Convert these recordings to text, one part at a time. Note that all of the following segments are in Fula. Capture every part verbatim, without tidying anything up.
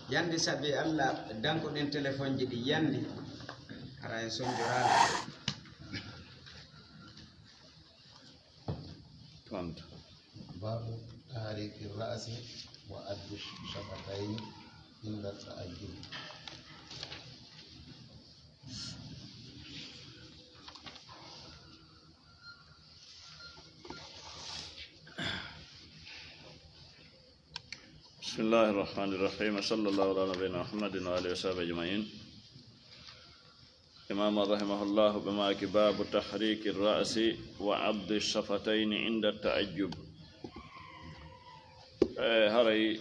Yandi sabi Allah, danko ɗen telefonji ɗi yandi. Hara en sonjoraali. Tonto. Babu tahriki ra'si wa addu shafatayn inda ta'ajjub. بسم الله الرحمن الرحيم. صلى الله على نبينا محمد وعلى آله وصحبه أجمعين. Imam rahimahullahu ɓe maaki, babu tahriki ra'si wa addi shafatayni inda ta'ajjub. E, haray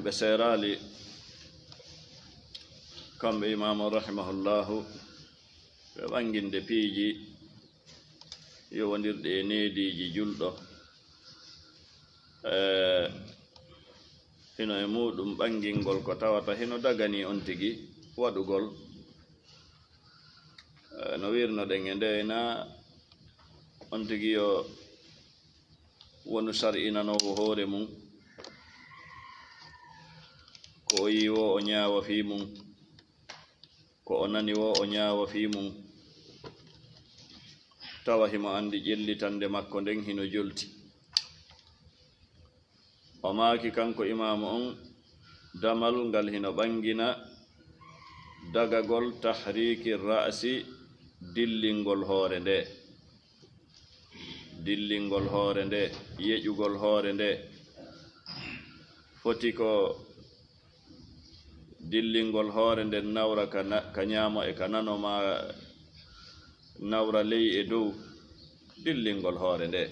ɓe seeraali kamɓe imam rahimahullahu ɓe ɓanginde piiji yowondirɗi e neediiji julɗo. E, hino e muuɗum ɓangingol ko tawata hino dagani on tigi waɗugol. E, no wirnoɗen e nde, na on tigi yo wonu sar'inanoowo hoore mum, ko o yii wo o ñaawa fii mum, ko o nani wo o ñaawa fii mum, tawa himo anndi ƴellitannde makko nden hino jolti. O maaki kanko imaamu on, damal ngal hino ɓangina dagagol tahriki ra'si, dillingol hoore nde. Dillingol hoore nde, yeƴugol hoore nde. Foti ko dillingol hoore nden nawra ka na-, ka ñaamo e ka nano, ma nawra ley e dow. Dillingol hoore nde.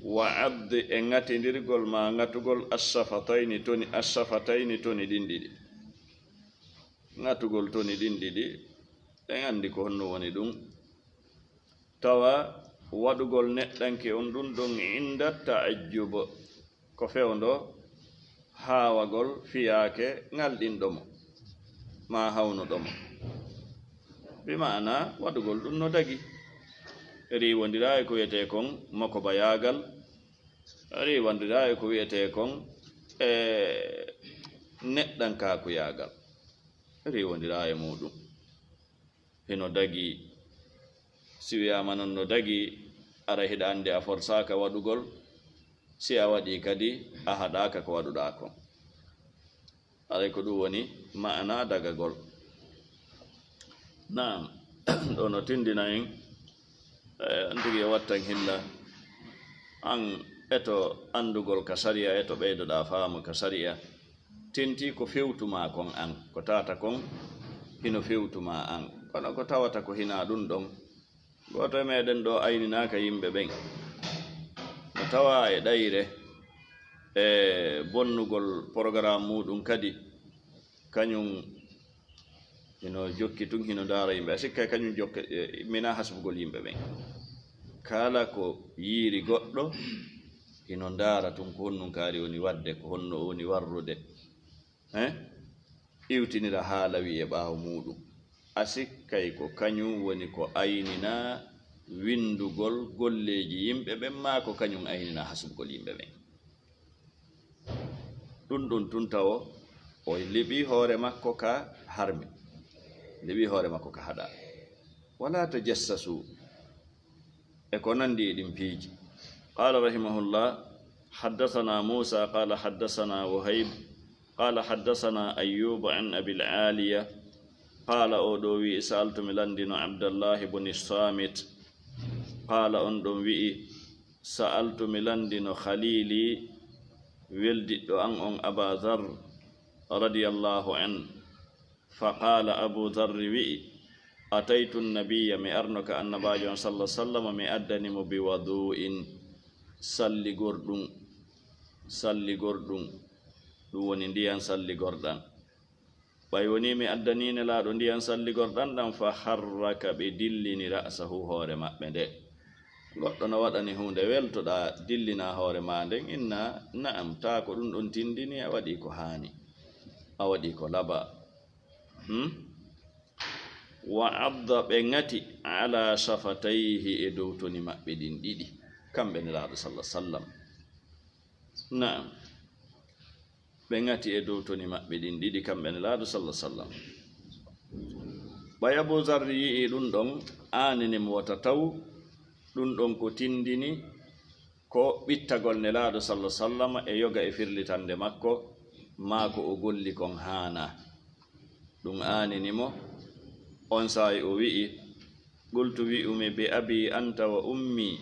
Wa addi, e ŋatindirgol ma ŋatugol assafatayni toni, assafatayni toni ɗin ɗiɗi. Ŋatugol toni ɗin ɗiɗi, en anndi ko honno woni ɗum. Tawa waɗugol neɗɗanke on ɗum ɗon inda ta'ajjub, ko fewndo haawagol fiyaake ŋalɗinɗo mo, maa hawnuɗo mo. Bi maana waɗugol ɗum no dagi. Riiwondiraa e ko wiyetee kon mokobayaagal, riiwondiraa e ko wiyetee kon, e, neɗɗankaakuyaagal. Riiwondiraa e muuɗum. Hino dagi, si wiyaama non no dagi, ara hiɗa anndi a forsaaka waɗugol, si a waɗii kadi a haɗaaka ko waɗuɗaa kon. Aray ko ɗum woni maana dagagol. Naam, ɗo no tindina en, eh, on tigi e wattan hilla, an eto anndugol ka sariya, eto ɓeydoɗaa faamu ka sariya. Tenti ko fewtumaa kon an, ko tawata kon hino fewtumaa an. Kono ko tawata ko hinaa ɗum ɗon, gooto e meɗen ɗo ayninaaka yimɓe ɓen. No tawaa e ɗayre, e bonnugol programme muuɗum kadi, kañum hino jokki tun, hino ndaara yimɓe. A sikka kañum jokka, e, mina hasbugol yimɓe ɓen. Kala ko yiiri goɗɗo, hino ndaara tun ko honɗum kaari woni waɗde, ko honno woni warrude. Hein? Iwtinira haala wi'e ɓaawo muuɗum. A sikkay ko kañum woni ko aynina winndugol golleeji yimɓe ɓen, maa ko kañum aynina hasbugol yimɓe ɓen. Ɗum ɗum tun tawo o liɓi hoore makko ka harmi, liɓi hoore makko ka haɗa. Wala tajassasu, e ko nanndi e ɗin piiji. Qala rahimahullah, haddathana Musa, qala haddathana Wuhayb, qala haddathana Ayyub an Abil Aliya, qala, o ɗo wi'i, sa'altu, mi lanndino Abdallahi buni Samit, qala, on ɗon wi'i, sa'altu, mi lanndino Khalili, weldiɗɗo an on, Aba Dhar, radiyallahu an. Fa qala Abu Dharri wi'i, ataytu nabiyya, mi arno ka annabaajo on, sallallahu alaihi wasallam, mi addani mo bi wadu'in, salligorɗum, salligorɗum, ɗum woni ndiyan salligorɗan. Ɓay woni mi addani Nelaaɗo ndiyan salligorɗan ɗan, fa harraka, ɓe dillini ra'sahu, hoore maɓɓe nde. Goɗɗo no waɗani huunde weltoɗaa, dillinaa hoore maa nden, inna, na'am, taa ko ɗum ɗon tindini, a waɗii ko haani, a waɗii ko laba. Hmm? Wa adda, ɓe ŋati, ala shafatayhi, e dow toni maɓɓe ɗin ɗiɗi, kamɓe Nelaaɗo, sallallahu alaihi wasallam. Na'am. Ɓe ŋati e dow toni maɓɓe ɗin ɗiɗi, kamɓe Nelaaɗo salla sallam. Ɓay Abu Zarri yi'i ɗun ɗon, aanini mo wota taw ɗun ɗon ko tindini ko ɓittagol Nelaaɗo salla sallam e yoga e firlitande makko, maa ko o golli kon haanaa. Ɗun aanini mo, on saa'i o wi'i, "Qultu," wi'umi, "bi abii anta wa ummii,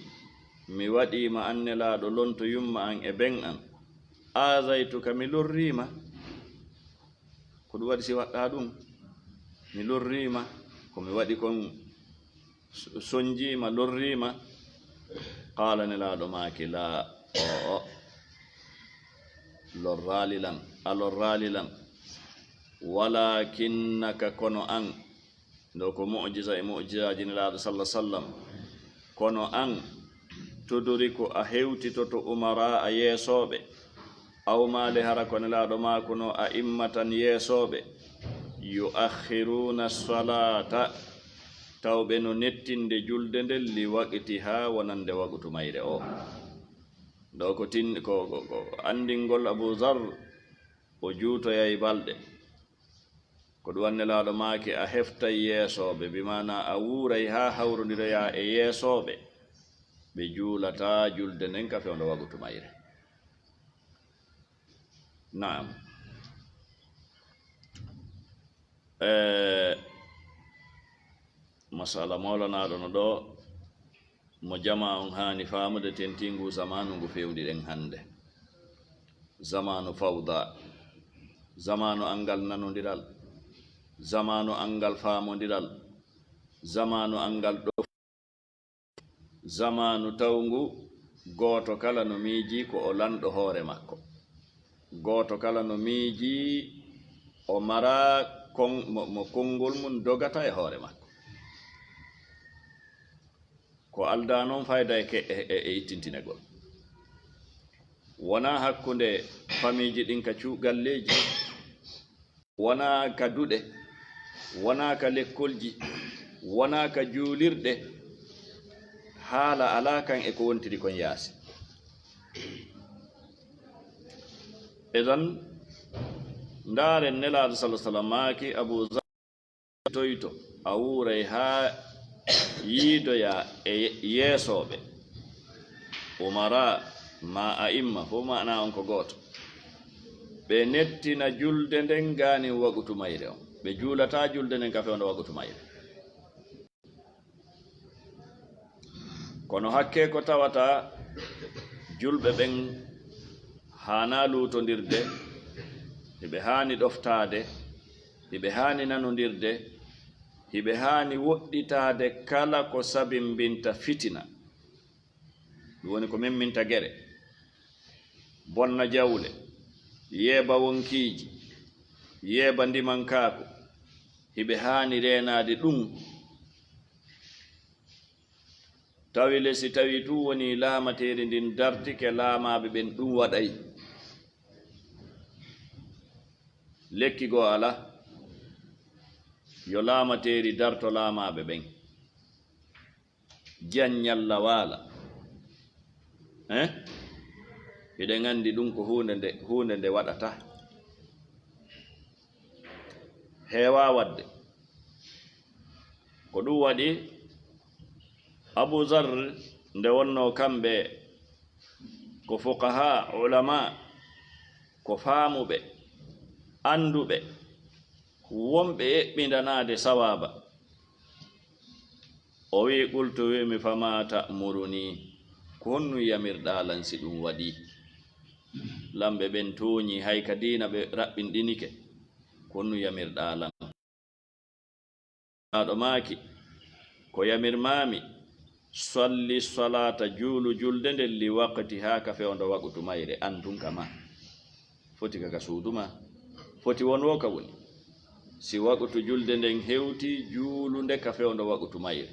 mi waɗii ma an Nelaaɗo lonto yumma an e ben an, aazaytuka, mi lorrii ma." Ko ɗun waɗi si waɗɗaa ɗun, mi lorrii ma, ko mi waɗi kon s-, sonjii ma, lorrii ma. Qaala, Nelaaɗo maaki, "Laa, o'o, lorraali lan, a lorraali lan. Walaakinnaka, kono an," ɗoo ko mu'jiza e mu'jizaaji Nelaaɗo salla sallam. "Kono an, tudriku, a hewtitoto, umaraa a yeesooɓe, aw maali hara ko Nelaaɗo maakunoo, a immatan yeesooɓe, yu'akhkhiruuna salaata, taw ɓe no nettinde julde nden, li waqtihaa, wonande waqtu mayre o." Ɗoo ko tin-, ko, ko, ko anndingol Abu Zar, o juutoyay balɗe. Ko ɗun waɗi Nelaaɗo maaki, a heftay yeesooɓe, bi maanaa a wuuray haa hawrondiroyaa e yeesooɓe, ɓe juulataa julde nden ka fewndo waqtu mayre. Naam. E, masala mawlanaaɗo no ɗoo, mo jamaa on haani faamude, tentii nguu zamaanu ngu fewndiɗen hande. Zamaanu fawda, zamaanu anngal nanondiral, zamaanu anngal faamondiral, zamaanu anngal ɗof-, zamaanu tawngu gooto kala no miijii ko o lanɗo hoore makko. Gooto kala no miijii o maraa kon-, mo, mo konngol mun dogata e hoore makko. Ko aldaa non fayda e ke-, e, e, e ittintinegol. Wonaa hakkunde famiiji ɗin ka cuu-, galleeji, wonaa ka duɗe, wonaa ka lekkolji, wonaa ka juulirɗe, haala alaa kan e ko wontiri kon yaasi. Idan, ndaaren Nelaaɗo salla sallam maaki Abu Zar, toyto, a wuuray haa yiidoyaa e yeesooɓe. Umaraa, maa a'imma, fow maanaa on ko gooto. Ɓe nettina julde nden gaanin waqutu mayre on. Ɓe juulataa julde nden ka fewndo waqutu mayre. Kono hakkee ko tawata julɓe ɓen haanaa luutondirde, hiɓe haani ɗoftaade, hiɓe haani nanondirde, hiɓe haani woɗɗitaade kala ko sabimbinta fitina. Ɗun woni ko memminta gere, bonna jawle, yeeba wonkiiji, yeeba ndimankaaku. Hiɓe haani reenaade ɗun. Tawi le si tawii tun wonii laamateeri ndin dartike, laamaaɓe ɓen ɗun waɗay. Lekki goo alaa, yo laamateeri darto laamaaɓe ɓen. Jan ñalla waala. Eh? Hiɗen anndi ɗun ko huunde nde, huunde nde waɗataa. Heewaa waɗde. Ko ɗun waɗi Abu Zar, nde wonnoo kamɓe ko fuqahaa, ulamaa, ko faamuɓe, annduɓe, wonɓe eɓɓindanaade sawaaba. O wi'i, "Qultu," wi'umi, "famaa ta'murunii?" Ko honɗun yamirɗaa lan si ɗun waɗii? Lamɓe ɓen tooñii, hay ka diina ɓe raɓɓinɗinike. Ko honɗun yamirɗaa lan? Nelaaɗo maaki, "Ko yamirmaami, salli salaata, juulu julde nden, li waqtihaa, ka fewndo waqutu mayre, an tun ka maa." Foti ka, ka suudu maa. Foti won wo ka woni. Si waqutu julde nden hewtii, juulu nde ka fewndo waqutu mayre.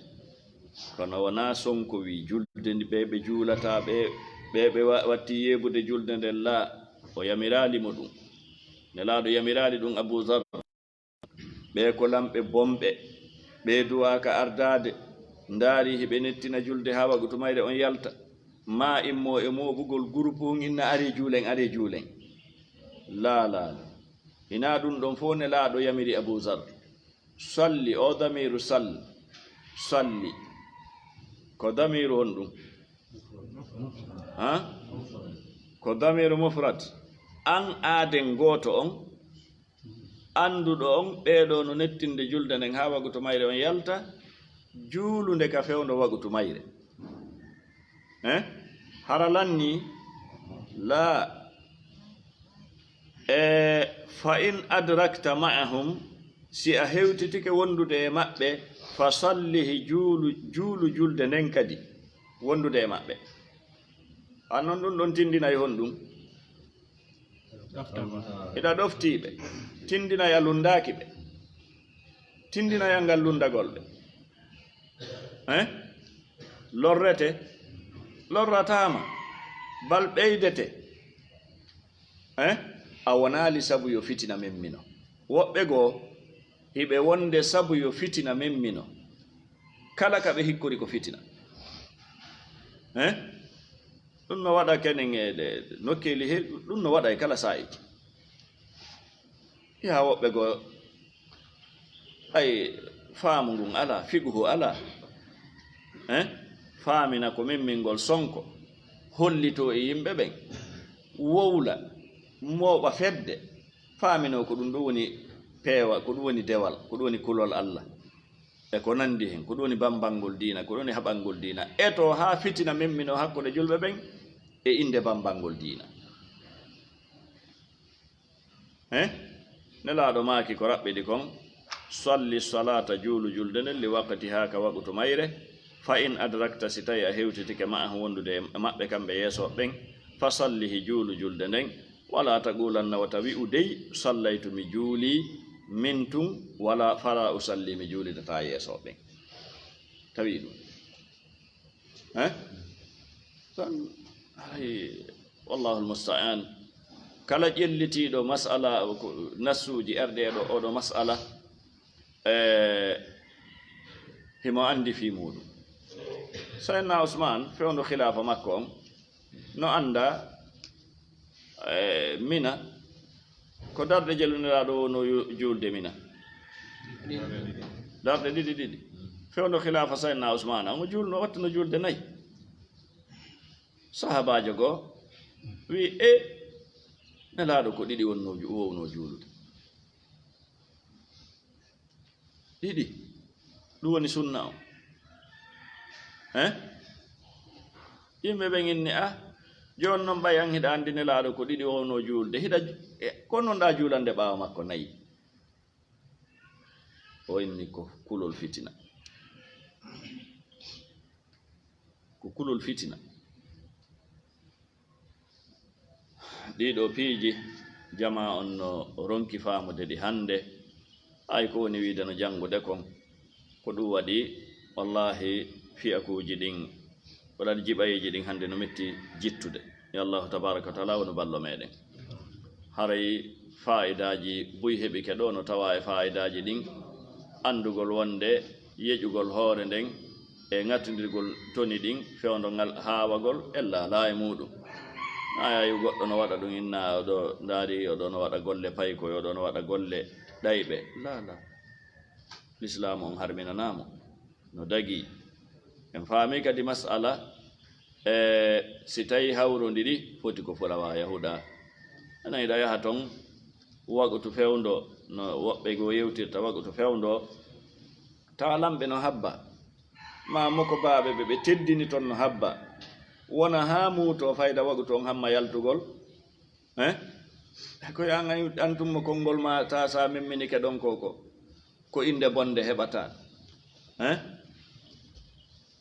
Kono wonaa Sonko wi'i julde ndi ɓe, ɓe juulataa, ɓe, ɓe, ɓe wa-, watti yeebude julde nden, laa, o yamiraali mo ɗun. Nelaaɗo yamiraali ɗun Abu Zar. Ɓee ko lamɓe bonɓe, ɓee duwaaka ardaade, ndaarii hiɓe nettina julde haa waqutu mayre on yalta. Maa immoo e mooɓugol gurupu on inna, "Aree juulen, aree juulen." Laa, laa, laa. Hinaa ɗum ɗon fof Nelaaɗo yamiri Abu Zar. Salli, o damiiru sal, salli. Ko damiiru honɗum? Ha? Ko damiiru mufrad. An aaden gooto on, annduɗo on, ɓeeɗo no nettinde julde nden haa wagutu mayre on yalta, juulunde ka fewndo wagutu mayre. Eh? Hara lanni? Laa. E, fa in adrakta ma'ahum, si a hewtitike wondude e maɓɓe, fa sallihi, juulu, juulu julde nden kadi, wondude e maɓɓe. A non ɗum ɗon tindinay honɗum? Hiɗa ɗoftii ɓe, tindinay a lunndaaki ɓe, tindinay a ngal lunndagol ɓe. Eh? Lorrete? Lorrataama. Bal ɓeydete. Eh? A wonaali sabu yo fitina memmino. Woɓɓe goo, hiɓe wonde sabu yo fitina memmino. Kala ka ɓe hikkori ko fitina. Eh? Ɗum no waɗa kenen e ɗe nokkeeli he, ɗum no waɗa e kala saa'i. Yaa woɓɓe goo, ay, faamu ngun alaa, fiqhu alaa. Eh? Faamina ko memmingol sonko, hollitoo e yimɓe ɓen, wowla, mooɓa fedde, faaminoo ko ɗum ɗum woni peewa, ko ɗum woni dewal, ko ɗum woni kulol Allah. E ko nandi hen, ko ɗum woni bambangol diina, ko ɗum woni haɓangol diina. Eto haa fitina memmino hakkunde julɓe ɓen e innde bambangol diina. Eh? Nelaaɗo maaki ko raɓɓiɗi kon, salli salata, juulu julde nden, li waqtiha, ka waqutu mayre, fa in adrakta, si tawi a hewtitike, ma'ahu, wondude e maɓɓe kamɓe yeeso ɓen, fa sallihi, juulu julde nden, wala taqulanna, wata wi'u dey, sallaytu, mi juuli, min tun, wala fala usalli, mi juulidataa yeeso ɓen. Tawi ɗum. Eh? Tan, hay, wallahu almusta'an. Kala ƴellitiiɗo mas'ala, ko nassuuji erɗe ɗo, oɗo mas'ala, eh, himo anndi fii muuɗum. Sayyidina Usman, fewndo khilaafa makko on, no annda, eh, Mina, ko darɗe jelu Nelaaɗo wonno yu-, juulde Mina. Darɗe ɗiɗi, ɗiɗi. Fewndo khilaafa Sayyidina Usmana, omo juulno, wattuno juulde nayi. Sahabaajo goo wi'i, "E, Nelaaɗo ko ɗiɗi wonno ju-, wowno juulude." Ɗiɗi. Ɗum woni sunna on. Eh? Yimɓe ɓen inni, "Ah, jooni non ɓay an hiɗa anndi Nelaaɗo ko ɗiɗi wowno juulde. Hiɗa ju-, e, ko non ɗa juulande ɓaawo makko nayi?" O inni, "Ko kulol fitina." Ko kulol fitina. Ɗiɗo piiji, jamaa on no ronki faamude ɗi hannde. Hay ko woni wiide no janngude kon, ko ɗum waɗi, wallahi, fiyakuuji ɗin, waɗani jiɓayeeji ɗin hannde no metti jittude. Yo Allahu tabaaraka wa taala wonu ballo meɗen. Haray faayidaaji buy heɓike ɗo no tawa e faayidaaji ɗin, anndugol wonde yeƴugol hoore nden e ŋattondirgol toni ɗin, fewndo ngal haawagol, ella alaa e muuɗum. Na yayu goɗɗo no waɗa ɗum inna, oɗo ndaari, oɗo no waɗa golle paykoy, oɗo no waɗa golle ɗayɓe. La, la. Lislaamu on harminanaa mo. No dagii. En faami kadi mas'ala, e, si tawi hawrondiri, foti ko fulawa yahuɗa. Enen hiɗa yaha ton, waqutu fewndo, no woɓɓe goo yewtirta, waqutu fewndo, tawa lamɓe no habba. Ma mokobaaɓe ɓe ɓe teddini ton no habba. Wona haa muuto fayda waqutu on hamma yaltugol. Eh? Ko yo an, an tummo konngol ma, ta sa memminike ɗon ko, ko, ko innde bonde heɓata. Eh?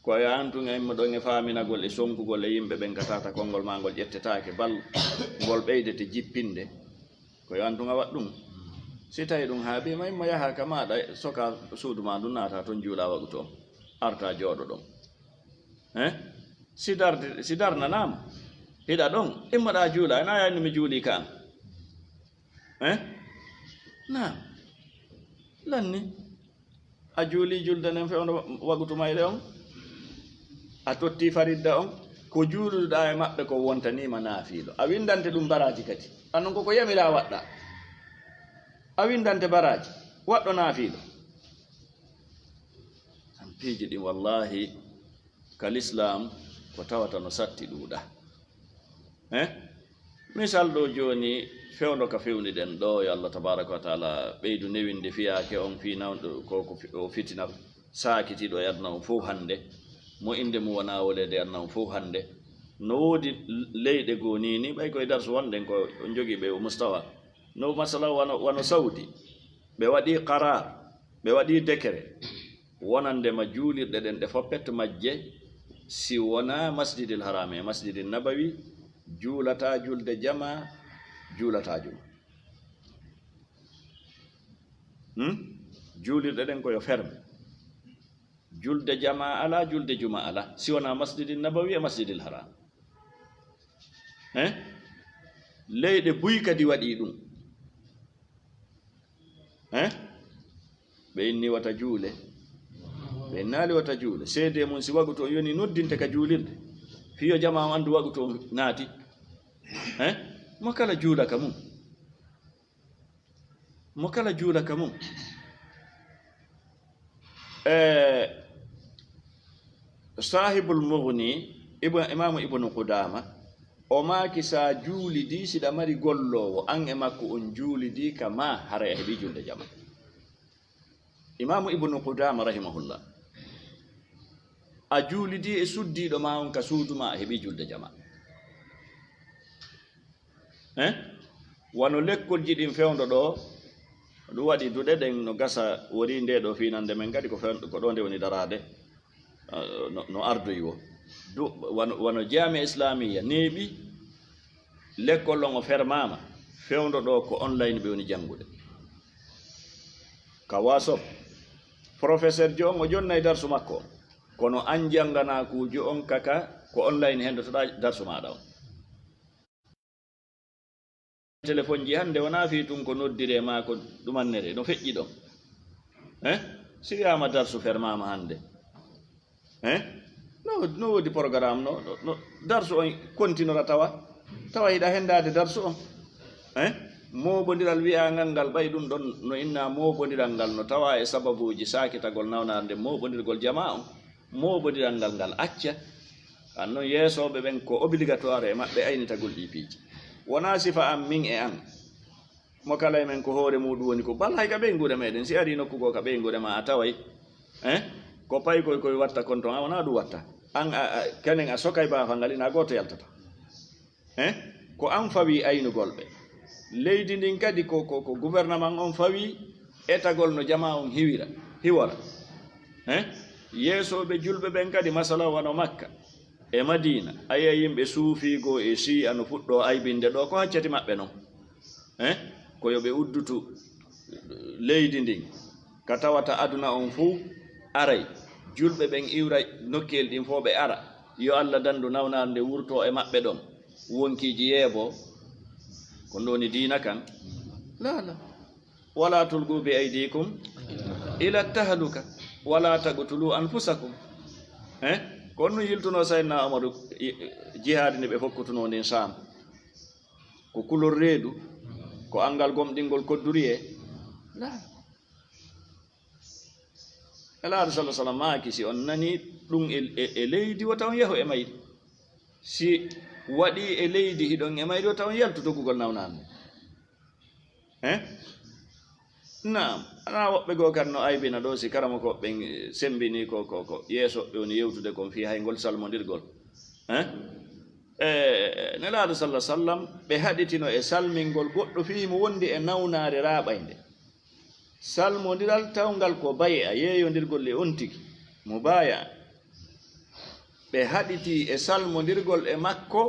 Ko yo an tun a immo ɗon e faaminagol e sonkugol e yimɓe ɓen ka tata konngol ma ngol ƴettetaake, bal ngol ɓeydete jippinde. Ko yo an tun a waɗ ɗum. Si tawi ɗum haaɓi ma, immo yaha ka maaɗa, soka suudu ma ndun, naata ton, juula waqutu on. Arta jooɗo ɗon. Eh? Si darde, si darnanaama, hiɗa ɗon, immoɗa juula, ena yani mi juuli ka an. Eh? Naam. Lanni. A juuli julde nden fewndo waqutu mayre on. A totti faridda on. Ko juuluɗa e maɓɓe ko wontaniima naafiilo. A windante ɗum baraaji kadi. Annon koko yamira waɗɗa. A windante baraji. Waɗɗo naafiiɗo. An piiji ɗin wallahi ka lislaam ko tawata no satti ɗuuɗa. Eh? Misal ɗo jooni fewndo ka fewniɗen ɗo, yo Allah tabaraka wa taala ɓeydu newinde fiyaake on fii nawɗo ko, ko fi-, o fitinar saakitiiɗo e aduna on fow hannde, mo innde mum wonaa woleede e aduna on fow hannde. No woodi leyɗe goo nii, nii ɓay koye darsu wonɗen ko on jogii ɓe o mustawa. No masala wano, wano Saudi, ɓe waɗii qaraar, ɓe waɗii décret, wonande ma juulirɗe ɗen ɗe foppet majje, si wonaa Masjidil Haram e Masjidil Nabawi, juulataa julde jama, juulataa juma. Hmm? Juulirɗe ɗen ko yo ferme. Julde jama alaa, julde juma alaa, si wonaa Masjidil Nabawi e Masjidil Haram. Eh? Leyɗe buy kadi waɗii ɗum. Eh? Ɓe inni wata juule. Ɓe innaali wata juule. Seedee mum si wagutu on yoni noddinte ka juulirde. Fiyo jama on anndu wagutu on naati. Eh? Mo kala juula ka mum. Mo kala juula ka mum. Eh, Sahibul Mughni, Ibn, Imaamu Ibnu Qudama, o maaki sa juulidi, siɗa mari golloowo, an e makko on juulidi ka ma, haray a heɓi julde jama. Imaamu Ibnu Qudama, rahimahullah, a juulidi e suddiiɗo ma on ka suudu ma, a heɓi julde jama. Eh? Wano lekkolji ɗin fewndo ɗo, ɗum waɗi duɗe ɗen no gasa, wori nde ɗo finande men kadi ko few-, ko ɗo nde woni daraade, eh, no, no ardoyi wo. Du-, wano, wano Jaami'a Islaamiyya neeɓi, lekkol on o fermaama, fewndo ɗo ko online ɓe woni janngude. Ka WhatsApp, professeur jo on o jonnay darsu makko, kono an jannganaa kuujo on kaka ko online henndotoɗaa darsu maaɗa on. Telefonji hannde wonaa fii tun ko noddire maa ko ɗumannere, no feƴƴi ɗon. Eh? Si wiyaama darsu fermaama hannde. Eh? No, no woodi programme, no, no, no darsu on kontinora tawa. Tawa hiɗa henndaade darsu on. Eh? Mooɓondiral wiyaangal ngal, ɓay ɗum ɗon no innaa mooɓondiral ngal, no tawa e sababuuji saakitagol nawnaande mooɓondirgol jamaa on. Mooɓondiral ngal, ngal acca. An non yeesooɓe ɓen ko obligatoire e maɓɓe aynitagol ɗii piiji. Wonaa sifa an min e an. Mo kala e men ko hoore muuɗum woni ko bal hay ka ɓeynguure meɗen. Si arii nokku goo ka ɓeynguure ma a taway, eh? Ko paykoy koy watta kon ton, a wonaa ɗum watta. An a, a, kenen a sokay baafal ngal ina gooto yaltata. Eh? Ko an fawii aynugol ɓe. Leydi ndin kadi ko, ko, ko gouvernement on fawii etagol no jamaa on hiwira, hiwora. Eh? Yeesooɓe julɓe ɓen kadi, masala wano Makka e Madiina, a yi'a yimɓe suufiigo e Shi'a no fuɗɗoo aybinde ɗo, ko haccati maɓɓe non. Eh? Ko yo ɓe uddutu leydi ndin, ka tawata aduna on fuu aray, julɓe ɓen iwra nokkeel ɗin fof ɓe ara, yo Allah dandu nawnaande wurtoo e maɓɓe ɗon, wonkiiji yeeboo, ko ɗum woni diina kan? Laa, laa. Wala tulqu bi aydikum ila tahluka, wala taqtulu anfusakum. Eh? Ko on ɗum yiltunoo Sayyidina Umaru, i-, jihaadi ndi ɓe fokkutunoo ndin Saam. Ko kulol reedu, ko anngal gomɗingol kodduri e? Laa. Nelaaɗo sallallahu alaihi wasallam maaki, si on nani ɗum e, e, e leydi, wota on yahu e mayri. Si waɗi e leydi, hiɗon e mayri, wota on yaltu doggugol nawnaande. Eh? Naam, ana woɓɓe goo kan no aybina ɗo, si karamoko ɓen, eh, sembini ko, ko, ko yeeso ɓe woni yewtude kon fii hay ngol salmondirgol. Eh? Eh, Nelaaɗo sallallahu alaihi wasallam, ɓe haɗitino e salmingol goɗɗo fii mo wondi e nawnaare raaɓaynde. Salmondiral tawngal ko bay'a, yeeyondirgol e on tigi, mubaaya. Ɓe haɗiti e salmondirgol e makko,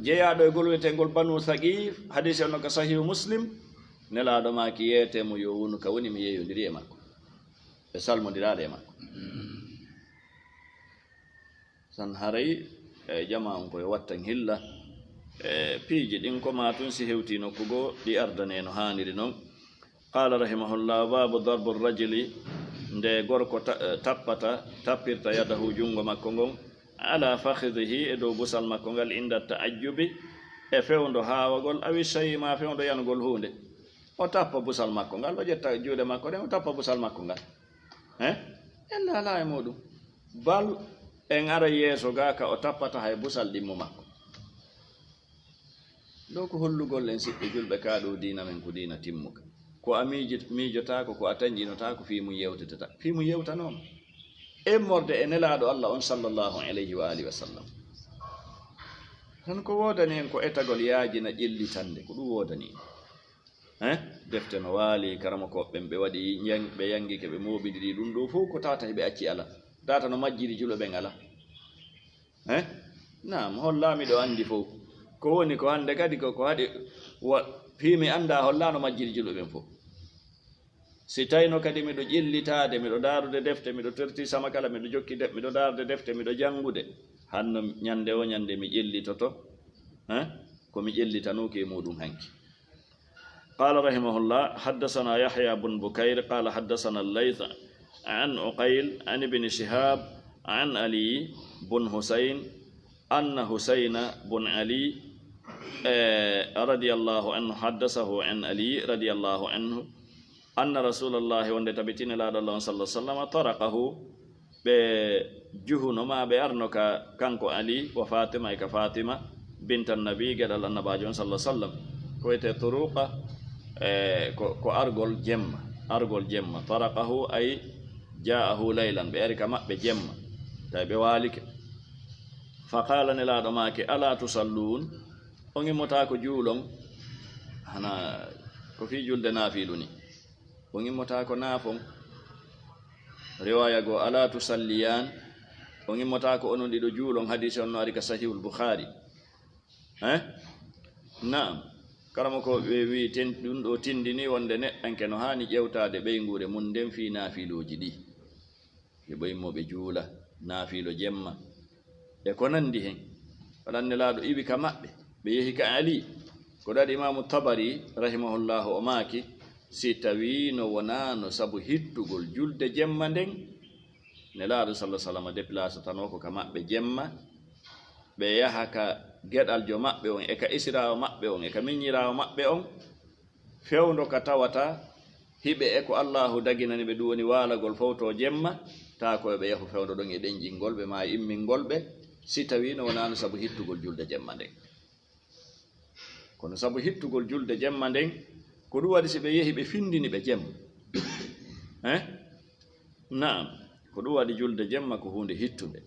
jeyaaɗo e gol wi'etengol Banu Saqiif, hadiisi on no ka Sahiihu Muslim, Nelaaɗo maaki yeete mo yo wonu ka woni mi yeeyondiri e makko. Ɓe salmondiraade e makko. San haray, e, jamaa on ko yo wattan hilla. E, piiji ɗin ko maa tun si hewtii nokku goo, ɗi ardanee no haaniri non. Qaala rahimahullah, baabu darbu rajuli, nde gorko ta-, e, tappata, tappirta yadahu, junngo makko ngon, ala fakhidhihi, e dow busal makko ngal, inda ta'ajjubi, e fewndo haawagol, awi sayi ma fewndo yanugol huunde, o tappa busal makko ngal, o ƴetta juuɗe makko ɗen, o tappa busal makko ngal. Eh? Ella alaa e muuɗum. Bal en ara yeeso gaa ka o tappata hay busal ɗimmo makko. Ɗo ko hollugol en siɓɓe julɓe ka ɗo diina men ko diina timmuka. Ko a miiji-, miijotaako, ko a tanƴinotaako, fii mum yewtetata. Fii mum yewtanooma. Immorde e Nelaaɗo Allah on sallallahu alayhi wa alihi wa sallam. Tan ko woodani en ko etagol yaajina ƴellitande, ko ɗum woodani en. Eh? Defte no waali, karamokooɓe ɓen ɓe waɗi, yan-, ɓe yangike, ɓe mooɓindiri ɗum ɗo fof ko tawata hiɓe acci ala. Tawata no majjiri julɓe ɓen ala. Eh? Naam, hollaa miɗo anndi fof. Ko woni ko hannde kadi ko, ko haɗi wa-, fii mi annda hollaa no majjiri julɓe ɓen fof. Si tawino kadi miɗo ƴellitaade, miɗo daarude defte, miɗo terti sama kala, miɗo jokki de-, miɗo daarude defte, miɗo janngude, hanno ñannde o ñannde mi ƴellitoto, eh, ko mi ƴellitanuki e muuɗum hanki. قال رحمه الله: حدثنا يحيى بن بكير قال حدثنا الليث عن عقيل عن ابن شهاب عن علي بن حسين أن حسين بن علي، eh, رضي الله عنه حدثه عن علي رضي الله عنه أن رسول الله، wonde tabitini Nelaaɗo Allah on sallallahu alaihi wasallam, طرقه، ɓe juhuno ma ɓe arno ka kanko Ali wa Fatima e ka Fatima bint an-Nabi, geɗal Annabaajo on sallallahu alaihi wasallam. Ko wiyetee turuqa, eh, ko, ko argol jemma, argol jemma. طرقه أي جاءه ليلا، ɓe ari ka maɓɓe jemma, tawi ɓe waalike. فقال، Nelaaɗo maaki: ألا تصلون؟ On immotaako juulon? Hana ko fii julde naafiilu ni. On immotaako naafon? Riwaaya goo: ألا تصليان؟ On immotaako onon ɗiɗo juulon? Hadiisi on no ari ka Sahihul Bukhari. Eh? Naam. Karamoko ɓe wi ten, ɗum ɗo tindini wonde neɗɗanke no haani ƴewtaade ɓeynguure mum nden fii naafiilooji ɗi. Ɓe ɓoy mo ɓe juula naafiilo jemma e ko nanndi hen. Waɗan Nelaaɗo iwi ka maɓɓe, ɓe yehi ka Ali. Ko ɗaɗi Imaamu Tabari, rahimahullahu, o maaki, si tawiino wonaano sabu hittugol julde jemma nden, Nelaaɗo, sallallahu alaihi wasallam, deplasatanoo ko ka maɓɓe jemma, ɓe yaha ka geɗaljo maɓɓe on, e ka esiraawo maɓɓe on, e ka miññiraawo maɓɓe on, fewndo ka tawata hiɓe e ko Allaahu daginani ɓe, ɗum woni waalagol fowto jemma, taa ko yo ɓe yahu fewndo ɗon e ɗenƴingol ɓe maa e immingol ɓe, si tawiino wonaano sabu hittugol julde jemma nden. Kono sabu hittugol julde jemma nden, ko ɗum waɗi si ɓe yehi ɓe findini ɓe jemma. Eh? Naam, ko ɗum waɗi julde jemma ko huunde hittunde.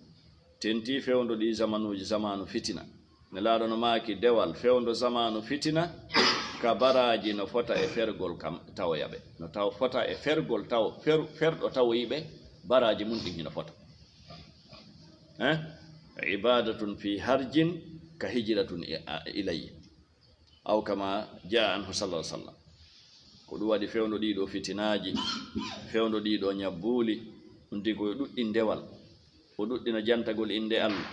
Tentii fewndo ɗii zamanuuji, zamaanu fitina. Nelaaɗo no maaki dewal fewndo zamaanu fitina, ka baraaji no fota e fergol kam tawoya ɓe. No taw fota e fergol taw, fer-, ferɗo tawoyi ɓe, baraaji mum ɗin hino fota. Eh? Ibadatun fi harjin ka hijratun i-, a-, ilayya. Aw kama jaa anhu sallallahu alaihi wasallam. Ko ɗum waɗi fewndo ɗiɗo fitinaaji, fewndo ɗiɗo ñabbuuli, ɗum tigi ko yo ɗuɗɗin dewal, o ɗuɗɗina jantagol innde Allah,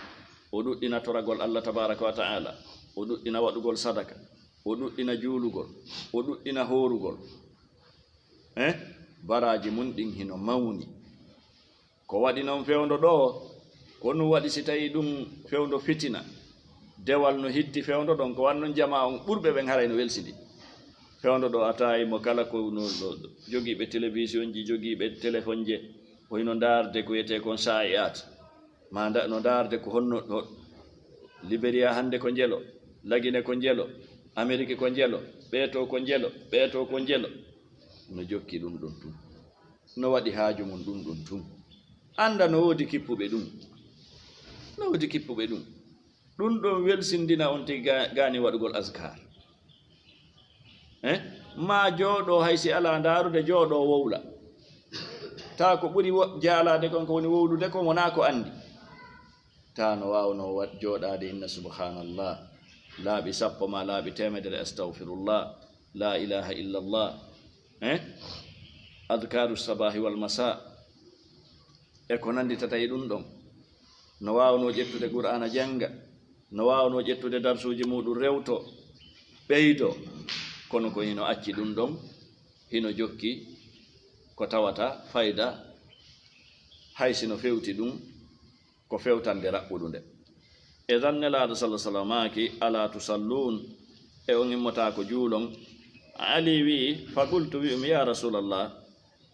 o ɗuɗɗina toragol Allah tabaraka wa ta'ala, o ɗuɗɗina waɗugol sadaka, o ɗuɗɗina juulugol, o ɗuɗɗina hoorugol. Eh? Baraaji mum ɗin hino mawni. Ko waɗi non fewndo ɗo, ko ɗum waɗi si tawi ɗum fewndo fitina, dewal no hitti fewndo ɗon, ko waɗi non jamaa on ɓurɓe ɓen haray no welsindi. Fewndo ɗo a tawi mo kala ko no, no jogiiɓe télévision ji, jogiiɓe téléphone je, o hino ndaarde ko wiyetee kon saa'iat. Ma nda-, no ndaarde ko honno, ho-, Liberia hannde ko njelo, Lagine ko njelo, Ameriki ko njelo, ɓee to ko njelo, ɓee to ko njelo. No jokki ɗum ɗon tun. No waɗi haaju mum ɗum ɗum tun. Annda no woodi kippuɓe ɗum. No woodi kippuɓe ɗum. Ɗum ɗon welsindina on tigi ga-, gaani waɗugol askar. Eh? Maa jooɗoo hay si alaa ndaarude, jooɗoo wowla. Taa ko ɓuri wo-, jaalaade kon ko woni wowlude kon wonaa ko anndi. Taa no waawnoo wa-, jooɗaade inna subhanallah laaɓi sappo maa laaɓi teemedere, astawfirullah, laa ilaha illallah, eh? Adkaru sabahi wal masa, e ko nannditata e ɗum ɗon. No waawnoo ƴettude Qur'aana jannga, no waawnoo ƴettude darsuuji muuɗum rewto, ɓeydo, kono ko hino acci ɗum ɗon, hino jokki ko tawata fayda, hay si no fewti ɗum, ko fewtande raɓɓuɗunde. E tan Nelaaɗo sallallahu alaihi wasallam maaki, "Ala tusallun, e on immotaako juulon?" Ali wi'i, "Fa qultu," wi'umi, "Ya Rasulallah,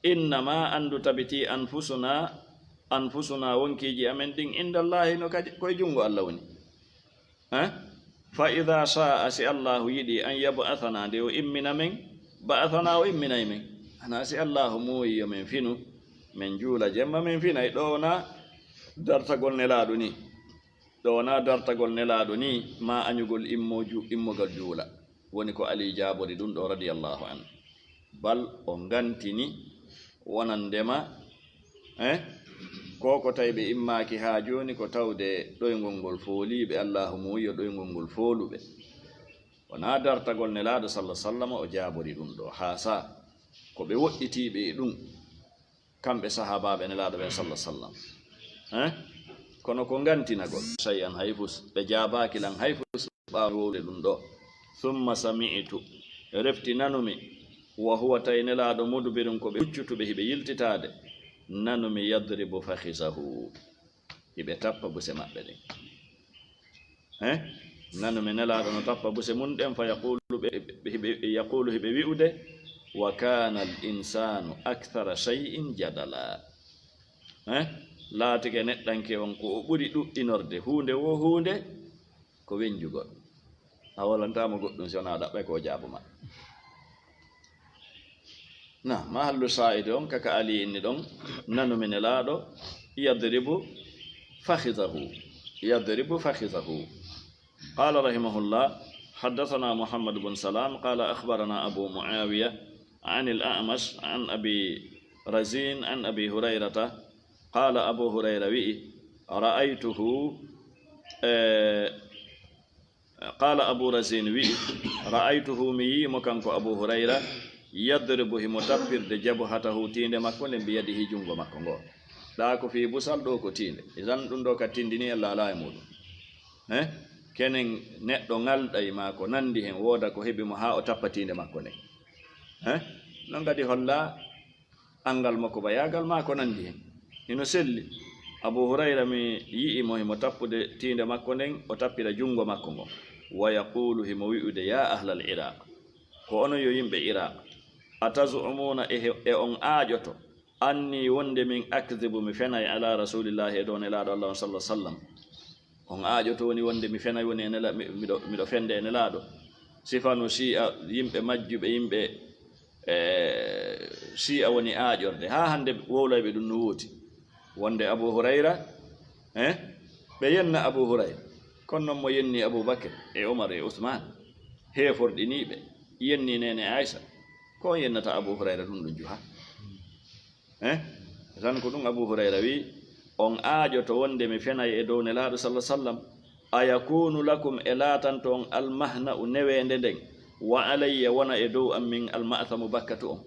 innama, anndu tabiti, anfusuna, anfusuna, wonkiiji amen ɗin, indallahi, no kadi koye junngo Allah woni. Eh? Fa idha sha'a, si Allahu yiɗi, an yab'athana, nde o immina men, ba'athana, o imminay men. Hana si Allahu muuyi yo men finu, men juula jemma, men finay." Ɗo wona dartagol Nelaaɗo ni. Ɗo wona dartagol Nelaaɗo ni, ma añugol immoju-, immogal juula. Woni ko Ali jaabori ɗum ɗo, radiyallahu anhu. Bal o ngantini wonandema, eh, ko ko tawi ɓe immaaki haa jooni ko tawde ɗoyngol ngol fooliiɓe, Allahu muuyi yo ɗoyngol ngol fooluɓe. Wona dartagol Nelaaɗo sallallahu alaihi wasallam o jaabori ɗum ɗo, haa sa ko ɓe woɗɗitiiɓe e ɗum, kamɓe sahaabaaɓe Nelaaɗo ɓen sallallahu alaihi wasallam. Eh? Kono ko ngantinagol. Shay'an, hay fus. Ɓe jaabaaki lan hay fus ɓaawo wowle ɗum ɗo. Thumma sami'tu, refti nanumi, wa huwa, tawi Nelaaɗo mudbirun, ko ɓe huccutuɓe hiɓe yiltitaade. Nanumi yadribu fakhizahu. Hiɓe tappa buse maɓɓe ɗen. Eh? Nanumi Nelaaɗo no tappa buse mun ɗen, fa yaqulu ɓe, ɓe, ɓe, yaqulu hiɓe wi'ude, "Wa kana al insanu akthara shay'in jadala." Eh? Laatike neɗɗanke on ko o ɓuri ɗuɗɗinorde huunde wo huunde ko wenjugol. A wolantamo goɗɗum si wona ɗaɓɓay ko o jaabuma. Na, mahallu saa'idi on, kaka Ali inni ɗon, nanumi Nelaaɗo, yadribu fakhizahu, yadribu fakhizahu. قال رحمه الله: حدثنا محمد بن سلام قال أخبرنا أبو معاوية عن الأعمش عن أبي رزين عن أبي هريرة قال أبو هريرة وي: رأيته، آه، قال أبو رزين وي: رأيته، mi yii mo kanko Abu Hurayra, يضرب، himo tappirde، جبهته، tiinde makko nden، بيده، junngo makko ngo. Ɗa ko fii busal, ɗo ko tiinde. Idan ɗum ɗo ka tindini en laalaa e muɗum. Eh? Kenen neɗɗo ŋalɗay ma ko nandi hen, wooda ko heɓi mo haa o tappa tiinde makko nden. Eh? Non kadi holla angal makko, bayaagal ma ko nandi hen. Hino selli. Abu Hurayra, mi yi'i mo himo tappude tiinde makko nden, o tappira junngo makko ngon. Wa yaqulu, himo wi'ude, "Ya ahlal Iraq." Ko onon yo yimɓe Iraq. "Ataz'umuna", e he-, e on aaƴoto anni wonde min akdhibu, mi fenay, ala rasulillahi, e dow Nelaaɗo Allah on sallallahu alaihi wasallam. On aaƴoto woni wonde mi fenay, woni e Nela-, mi-, miɗo, miɗo fende e Nelaaɗo. Sifanu Shi'a, yimɓe majjuɓe, yimɓe, eh, Shi'a woni aaƴorde. Haa hande wowlayɓe ɗum no woodi. Wonde Abu Hurayra, eh, ɓe yenna Abu Hurayra. Kono non mo yenni Abu Bakr e Umar e Usman, heeforɗiniiɓe, yenni neene Aisha. Ko on yennata Abu Hurayra ɗum ɗum juha? Eh? Tan ko ɗum Abu Hurayra wi, "On aaƴoto wonde mi fenay e dow Nelaaɗo sallallahu alaihi wasallam, ayakunu lakum, e laatanto on almahna'u, neweende nden, wa alayya, wona e dow am min alma'thamu, bakkatu on.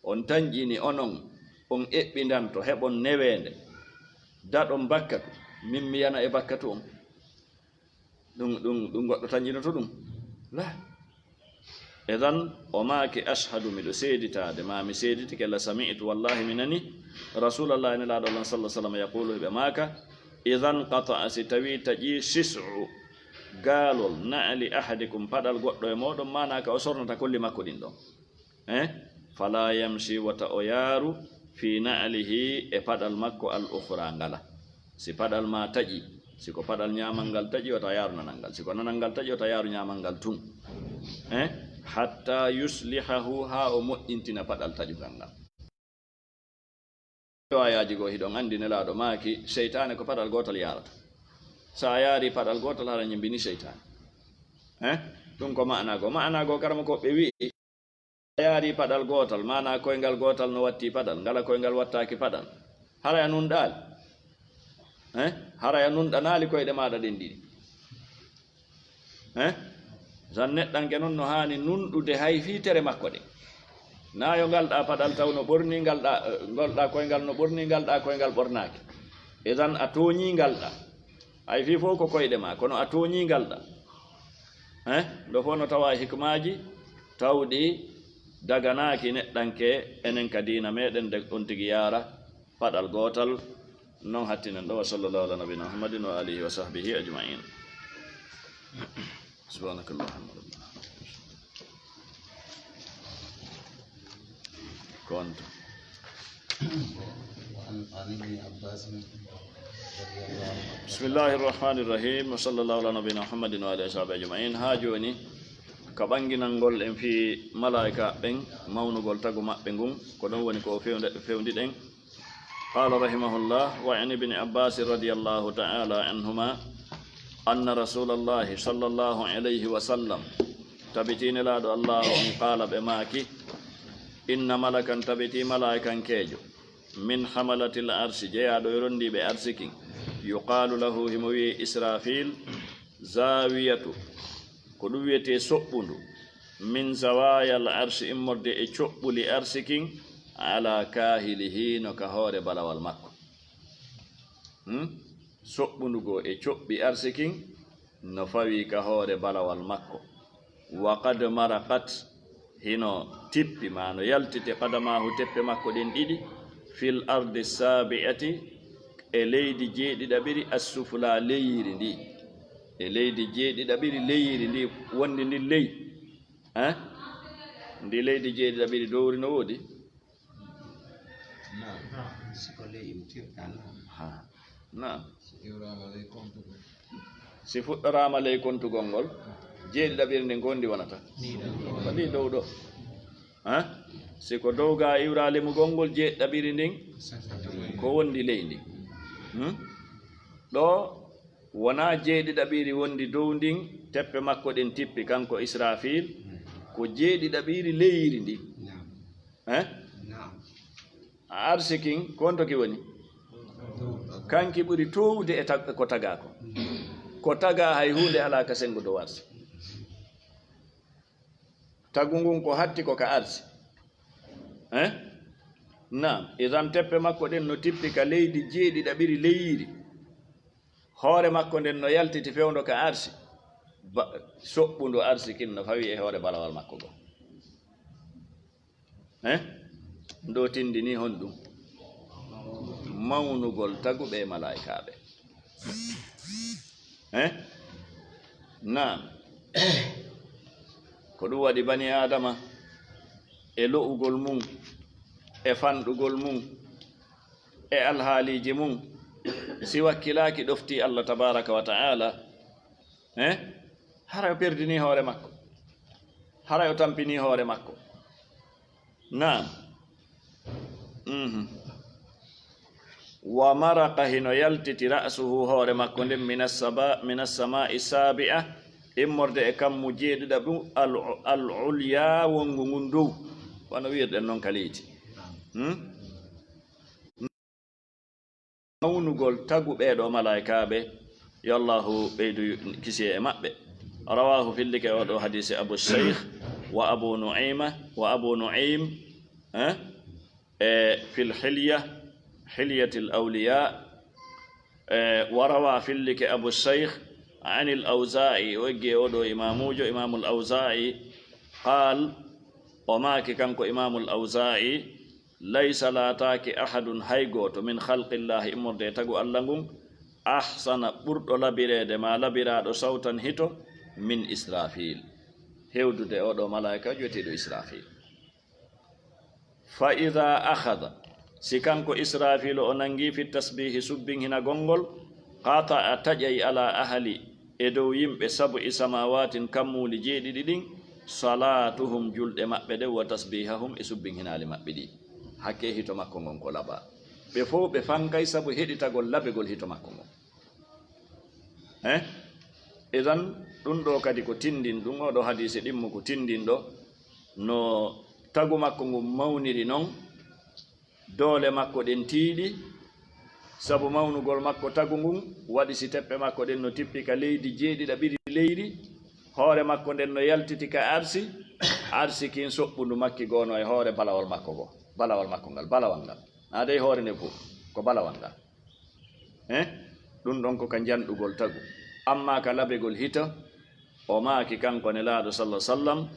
On tanƴini onon, on eɓɓindanto, heɓon neweende, daɗon bakkatu, min mi yana e bakkatu on." Ɗum, ɗum, ɗum goɗɗo tanƴinoto ɗum? La. Idan o maaki, "Ashhadu, miɗo seeditaade, ma mi seeditike, la sami'tu, wallahi mi nani, Rasulallah, Nelaaɗo Allah sallallahu alaihi wasallam, yaqulu, hiɓe maaka, idan qata'a, si tawi taƴi, shis'u, gaalol, na'li ahadikum, paɗal goɗɗo e mooɗon, maana ka o sornata kolli makko ɗin ɗon." Eh? "Fala yamshi, wata o yaaru, fi na'lihi, e paɗal makko, al ukhra, ngala." Si paɗal ma taƴi, si ko paɗal ñaamal ngal taƴi, wata yaaru nanal ngal. Si ko nanal ngal taƴi, wata yaaru ñaamal ngal tun. Eh? "Hatta yuslihahu, haa o moƴƴintina paɗal taƴugal ngal." Riwaayaaji goo hiɗon anndi Nelaaɗo maaki, seytaane ko paɗal gootal yaarata. Sa yaari paɗal gootal, hara ñimbini seytaane. Eh? Ɗum ko ma'ana goo. Ma'ana goo, karamoko ɓe wi'i, a yaari paɗal gootal, maana koyngal gootal no watti paɗal, ngala koyngal wattaaki paɗal. Haray a nunɗaali? Eh? Haray a nunɗanaali koyɗe maaɗa ɗen ɗiɗi? Eh? Tan neɗɗanke non no haani nunɗude hay fii tere makko ɗe. Naa yo ngalɗa paɗal taw no ɓorni, ngalɗa, eh, ngalɗa koyngal no ɓorni, ngalɗa koyngal ɓornaaki. Idan a tooñii ngalɗa. Hay fii fof ko koyɗe ma, kono a tooñii ngalɗa. Eh? Ɗo fof no tawa hikmaaji tawɗi daganaaki neɗɗanke enen ka diina meɗen, de on tigi yaara paɗal gootal, Non hattinen ɗo, wa sallallahu ala nabina Muhammadin wa alihi wa sahbihi ajma'in. Subhanakallahumma rabbana. Konto. وعن، عن ابن عباس رضي الله عنه. بسم الله الرحمن الرحيم. وصلى الله على نبينا محمد وعلى آله وصحبه أجمعين. Haa jooni, ka ɓanginangol en fii malaa'ika ɓen, mawnugol tagu maɓɓe ngun, ko ɗon woni ko fewde-, fewndi ɗen. قال رحمه الله: وعن ابن عباس رضي الله تعالى عنهما أن رسول الله صلى الله عليه وسلم، tabitii Nelaaɗo Allaahu on, قال، ɓe maaki: إن ملكا، tabitii malaa'ikankeejo, من حملة العرش، jeyaaɗo e rondiiɓe arsi kin, يقال له، himo wi'ee Israafil, زاوية، ko ɗum wi'etee soɓɓundu, من زوايا العرش، immorde e coɓɓuli arsi kin, على كاهله، no ka hoore balawal makko. Hmm? Soɓɓundu goo e coɓɓi arsi kin no fawii ka hoore balawal makko. وقد مرقت، hino tippi, maa no yaltiti, قدماه، teppe makko ɗen ɗiɗi, في الأرض السابعة، e leydi jeeɗiɗaɓiri, السفلى، leyiri ndi. E leydi jeeɗiɗaɓiri, leyiri ndi, wondi ndi ley. Eh? Ndi leydi jeeɗiɗaɓiri dowri no woodi? Naam. Si ko ley iwtirta, naam. Ha. Naam. Si iwraama ley kontugol. Si fuɗɗoraama ley kontugol ngol, jeeɗiɗaɓiri ndin ko wondi wonata? Ko ndi dow ɗo. Ha? Si ko dow ga iwraa limugol ngol, jeeɗiɗaɓiri ndin ko wondi ley ndin. Hmm? Ɗo wonaa jeeɗiɗaɓiri wondi dow ndin, teppe makko ɗen tippi, kanko Israafil, ko jeeɗiɗaɓiri leyiri ndin. Naam. Eh? Naam. A arsi kin, ko honto ki woni? Kanki ɓuri toowude e tag-, ko tagaa ko. Ko tagaa hay huunde alaa ka senngo dow arsi. Tagu ngun ko hatti ko ka arsi. Eh? Naam, idan teppe makko ɗen no tippi ka leydi jeeɗiɗaɓiri leyiri. Hoore makko nden no yaltiti fewndo ka arsi. Ba-, soɓɓundu arsi kin no fawi e hoore balawal makko go. Eh? Ndo tindini honɗum? Mawnugol tagu ɓe malaa'ikaaɓe. Eh? Naam. Ko ɗum waɗi bani Aadama e lo'ugol mum, e fanɗugol mum, e alhaaliiji mum, si wakkilaaki ɗoftii Allah tabaaraka wa ta'aala, eh? Hara o perdinii hoore makko. Hara o tampinii hoore makko. Naam. Mhm. Wa maraqa, hino yaltiti, ra'suhu, hoore makko nden, minas saba-, minas samaa'i saabi'a, immorde e kammu jeeɗiɗaɓu, al, al ulya, wonngu ngun dow. Wano wi'irɗen non ka leydi. Hmm? Mawnugol tagu ɓee ɗoo malaa'ikaaɓe, yo Allaahu ɓeydu kisiyee e maɓɓe. Rawaahu, fillike oo ɗoo hadiisi, Abu Shaykh wa Abu Nu'ayma wa Abu Nu'aym, eh, e fil Hilya, Hilyatil Awliyaa, e wa rawaa, fillike Abu Shaykh anil Awzaa'i, o eggi e oo ɗoo imaamuujo, Imaamul Awzaa'i, qaal, o maaki kanko Imaamul Awzaa'i, Laysa, laataaki, ahadun, hay gooto, min khalqillaahi, immorde e tagu Alla ngun, ahsana, ɓurɗo labireede maa labiraaɗo, sawtan, hito, min Israafiil, hewdude oo ɗoo malaa'ika wi'eteeɗo Israafiil. Fa idaa akhadha, si kanko Israafiilu o nangii, fi tasbiihi, subbinhinagol ngol, qata'a, taƴay, alaa ahli, e dow yimɓe, sab'i samawaatin, kammuuli jeeɗiɗi ɗin, salaatuhum, julɗe maɓɓe ɗen, wa tasbiihahum, e subbinhinaali maɓɓe ɗi. Hakkee hito makko ngon ko labaa. Ɓe fow ɓe fankay sabu heɗitagol labegol hito makko ngon. Eh? Idan, ɗum ɗoo kadi ko tindin, ɗum oo ɗoo hadiise ɗimmo ko tindinɗo, no tagu makko ngun mawniri non, doole makko ɗen tiiɗi, sabu mawnugol makko tagu ngun, waɗi si teppe makko ɗen no tippi ka leydi jeeɗiɗaɓiri leyri, hoore makko nden no yaltiti ka arsi, arsi kin soɓɓundu makki goono e hoore balawal makko go, balawal makko ngal, balawal ngal. Naa dey hoore nde fow, ko balawal ngal. Eh? Ɗum ɗon ko ka njanɗugol tagu. Ammaa ka labegol hito, o maaki kanko Nelaaɗo, sallallahu alaihi wasallam,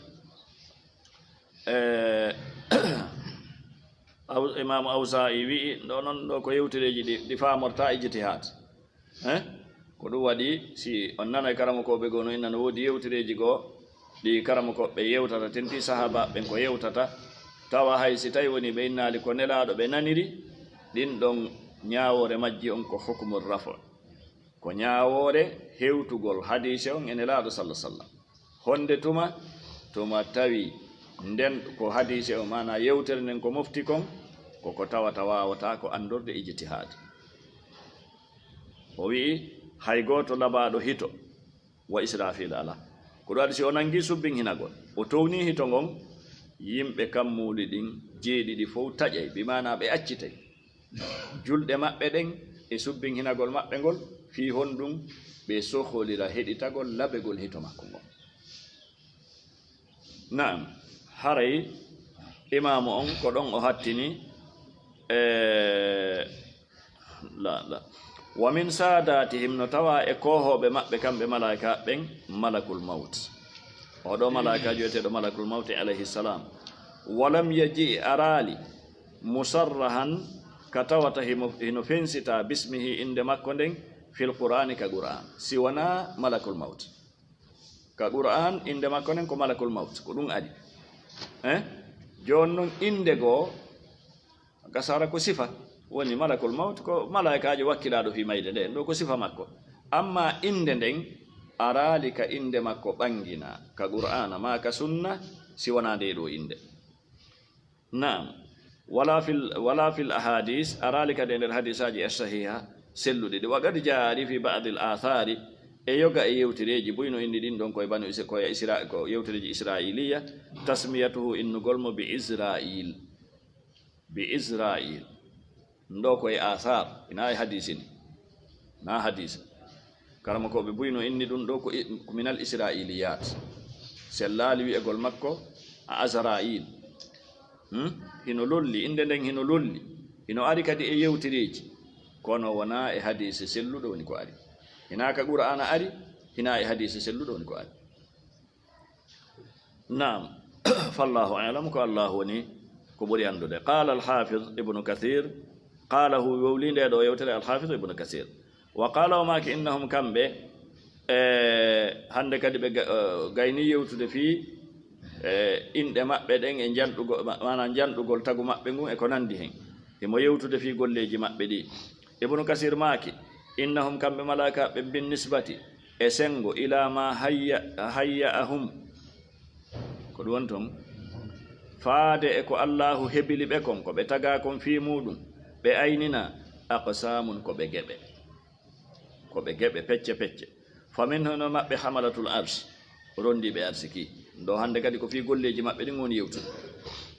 eh, Aw-, Imaamu Awsaa'i wi'i, ɗo noon, ɗo ko yewtereeji ɗi, ɗi faamorta ijtihaad. Eh? Ko ɗum waɗi, si on nanay karamokooɓe goo no inna no woodi yewtereeji goo, ɗi karamokooɓe yewtata, tentii sahaabaaɓe ɓen ko yewtata, tawa hay si tawi woni ɓe innaali ko Nelaaɗo ɓe naniri, ɗin ɗon ñaawoore majji on ko hukmu rafu. Ko ñaawoore hewtugol hadiise on e Nelaaɗo salla sallam. Honde tuma? Tuma tawi nden ko hadiise on, maanaa yewtere nden ko mofti kon, ko ko tawata waawataa ko anndorde ijtihaad. O wi'i, hay gooto labaaɗo hito wa Israafiil alaa. Ko ɗum waɗi si o nangii subbin hinagol, o townii hito ngon, yimɓe kammuuli ɗin jeeɗiɗi fow taƴay, bi maanaa ɓe accitay. Julɗe maɓɓe ɗen e subbin hinagol maɓɓe ngol, fii honɗum ɓe soholira heɗitagol labegol hito makko ngol. Naam, haray imaamu on ko ɗon o hattini, e, la, la. Wa min saadaatihim, no tawa e koohooɓe maɓɓe kamɓe malaa'ika ɓen, malakul mawt. Oɗo malaa'ika wi'eteeɗo malakul mawti alayhi salam. Walam yaji, araali, musarrahan, ka tawata himo, hino fensita bismihi, innde makko nden, fil Qur'aani, ka Qur'aan, si wanaa malakul mawt. Ka Qur'aan, innde makko nden ko malakul mawt, ko ɗum ari. Eh? Jooni non, innde goo, kasara ko sifa, woni malakul mawt, ko malaa'ikaajo wakkilaaɗo fii mayde nde, ɗo ko sifa makko. Amma innde nden, araali ka innde makko ɓanginaa, ka Qur'aana maa ka sunna, si wanaa nde ɗo innde. Naam. Wala fil, wala fil ahadis, araali kadi e nder hadisaaji as-sahiha, selluɗi ɗi. Wa qad jaa, ari fi ba'dil athari, e yoga e yewtereeji, buy no inni ɗin ɗon koye Banu Isra-, koye Isra-, ko yewtereeji Israiliya, tasmiyatuhu, innugol mo bi Israil. Bi Israil. Ɗum ɗo ko e athar, ina e hadisi ni. Na hadisi. Karamokooɓe buy no inni ɗum ɗo ko i-, ko minal Israiliyat. Sellaali wi'egol makko a Azrail. Hmm? Hino lolli, innde nden hino lolli. Hino ari kadi e yewtereeji. Kono wonaa e hadisi selluɗo woni ko ari. Hinaa ka Qur'aana ari, hinaa e hadisi selluɗo woni ko ari. Naam. Fallahu a'lam, ko Allah woni ko ɓuri anndude. Qala al-Hafiz Ibnu Kathir, qala hu, wowli nde ɗo yewtere al-Hafiz Ibnu Kathir. Wa qala, o maaki, innahum, kamɓe, e, hannde kadi ɓe ga-, e, gayni yewtude fii, e, inɗe maɓɓe ɗen e njanɗugo-, ma-, maanaa njanɗugol tagu maɓɓe ngun e ko nandi hen. Himo yewtude fii golleeji maɓɓe ɗi. Ibnu Kasir maaki, innahum, kamɓe malaa'ikaaɓe, bin nisbati, e senngo, ila ma hayya, hayya'ahum. Ko ɗum woni ton? Faade e ko Allaahu hebili ɓe kon, ko ɓe tagaa kon fii muuɗum, ɓe aynina, aqsaamun, ko ɓe geɓe. Ko ɓe geɓe pecce pecce. Fa minhum, no maɓɓe, hamalatul arsh, rondiiɓe arsiki. Ɗo hannde kadi ko fii golleeji maɓɓe ɗin woni yewtude.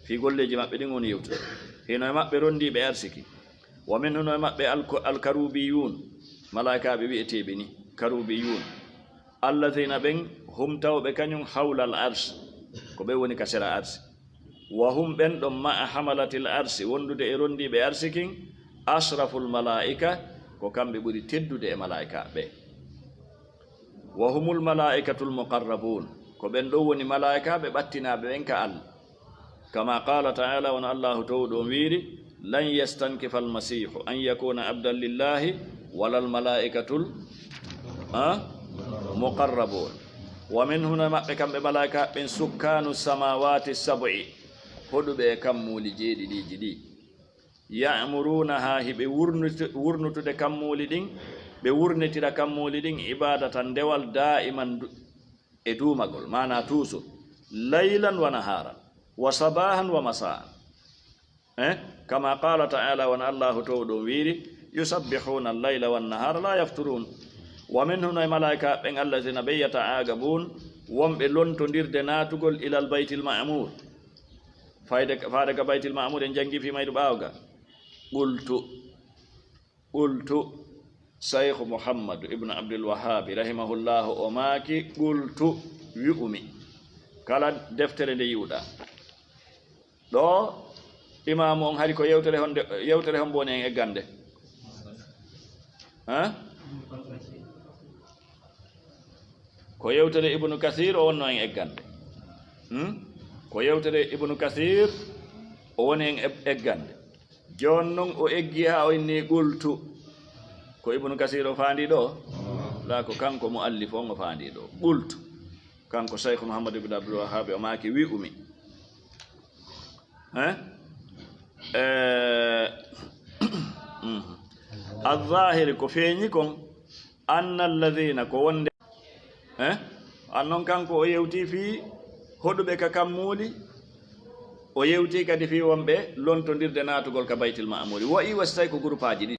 Fii golleeji maɓɓe ɗin woni yewtude. Hino e maɓɓe rondiiɓe arsiki. Wa minhum, no e maɓɓe, al-, al-karubiyun, malaa'ikaaɓe wi'eteeɓe ni, karubiyun. Alladhina, ɓen, hum, tawɓe kañum, hawlal arsh, ko ɓe woni ka sera arsh. Wa hum, ɓen ɗon, ma'a hamalatil arshi, wondude e rondiiɓe arshi kin, ashraful malaa'ika, ko kamɓe ɓuri teddude e malaa'ikaaɓe. Wa humul malaa'ikatul muqarrabun, ko ɓen ɗon woni malaa'ikaaɓe ɓattinaaɓe ɓen ka Allah. Kama qala ta'ala, wano Allahu towɗo on wiiri, lan yastankifa almasihu an yakuna abdan lillahi, wala almalaa'ikatul, ha? Muqarrabun. Wa minhum, e maɓɓe kamɓe malaa'ikaaɓe ɓen, sukkaanu samawati sab'i, hoɗuɓe e kammuuli jeeɗiɗiiji ɗi. Ya'murunaha, hiɓe wurnutu-, wurnutude kammuuli ɗin, ɓe wurnitira kammuuli ɗin ibadatan, ndewal, da'iman, du-, e duumagol, maanaa toujours, laylan wa naharan, wa sabahan wa masaan. Eh? Kama qala ta'ala, wano Allahu towɗo on wiiri, yusabbihuna al-layla wan nahara la yafturun. Wa minhum, no e malaa'ika ɓen, alladhina, ɓe, yata'agabun, wonɓe lontondirde naatugol ilal baytil ma'mur. Fayde, faade ka baytil ma'mur, en janngi fii mayru ɓaawo ga. Qultu, qultu, Shaykh Muhammad ibn Abdul Wahhab rahimahullahu, o maaki, qultu, wi'umi. Kala deftere nde yi'uɗaa. Ɗo, imaamu on hari ko yewtere honde, yewtere hombo woni en eggande? Ha? Ko yewtere Ibnu Kasir o wonno en eggande. Hmm? Ko yewtere Ibnu Kasir O woni en eg- eggande. Jooni noon o eggi haa o inni qultu. Ko Ibnu Kasiir o faandi ɗo? Laa, ko kanko muallif on o faandi ɗo. Qultu. Kanko Cheikh Muhammad ibn Abdul Wahhab o maaki wi'umi. Eh? Eh, mhm. Al-zahiri ko feeñi kon, anna alladhina ko wonde, eh? An non kanko o yewti fii hoɗuɓe ka kammuuli, o yewti kadi fii wonɓe lontondirde naatugol ka Baytil Ma'muuri. Wa'i wasi tawi ko gurupaaji ɗiɗi.